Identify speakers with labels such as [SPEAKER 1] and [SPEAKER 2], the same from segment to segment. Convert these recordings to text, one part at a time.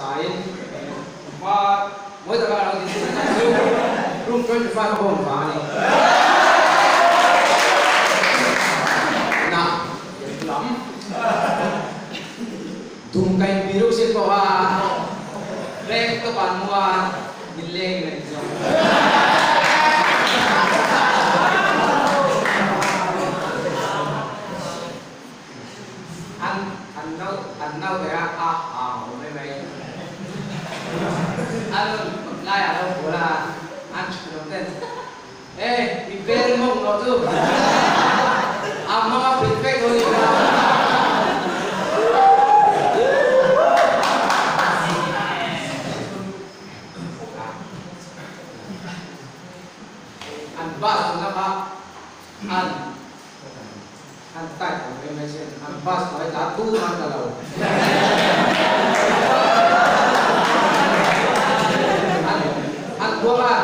[SPEAKER 1] sain pa mawi taka a lo ti thin a chu room 25 a awm vang a ni. Nah lam dum ka inbih reuh sin pawh a reng tawp an mu a min leng in a inzawm. An an nau an nau ber a a a awm mai mai. An rawn kawt laiah lo bual a, an thenawm ten, Hey, i bel mawng lo chu a hmang a pit vek dawn i kha. An bus awmna kha an. An type ang mai mai sin, an bus hnuai tla tu man ta lo. An an buang a,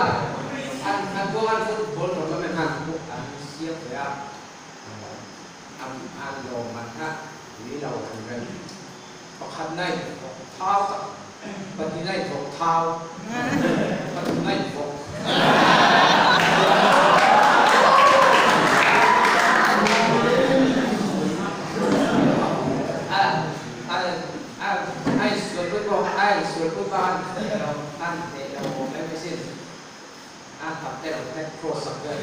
[SPEAKER 1] an an buang an football tournament an an siam ve a, an an lawmman kha tui lo an rem. Pakhat na in vawk thau tak, pahnih na in vawk thau, pathum na in vawk. A a a a insual pui pawh a insual pui pawh an hneh lo an hneh lo awm em asin. A tak te lo hnek cross sak vel.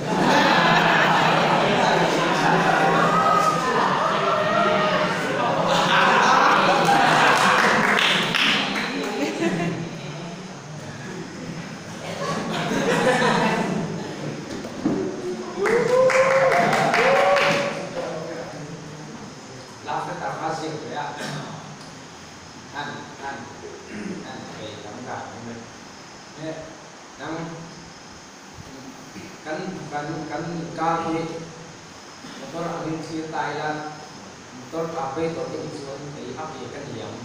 [SPEAKER 1] Love letter kha ziak ve a, an an an thei tam dan awm e. Nang kan kan kan inkar hi motor angin thlir ta ila, motor kah vei tawh te hi chuan kei a ke ka ni ang.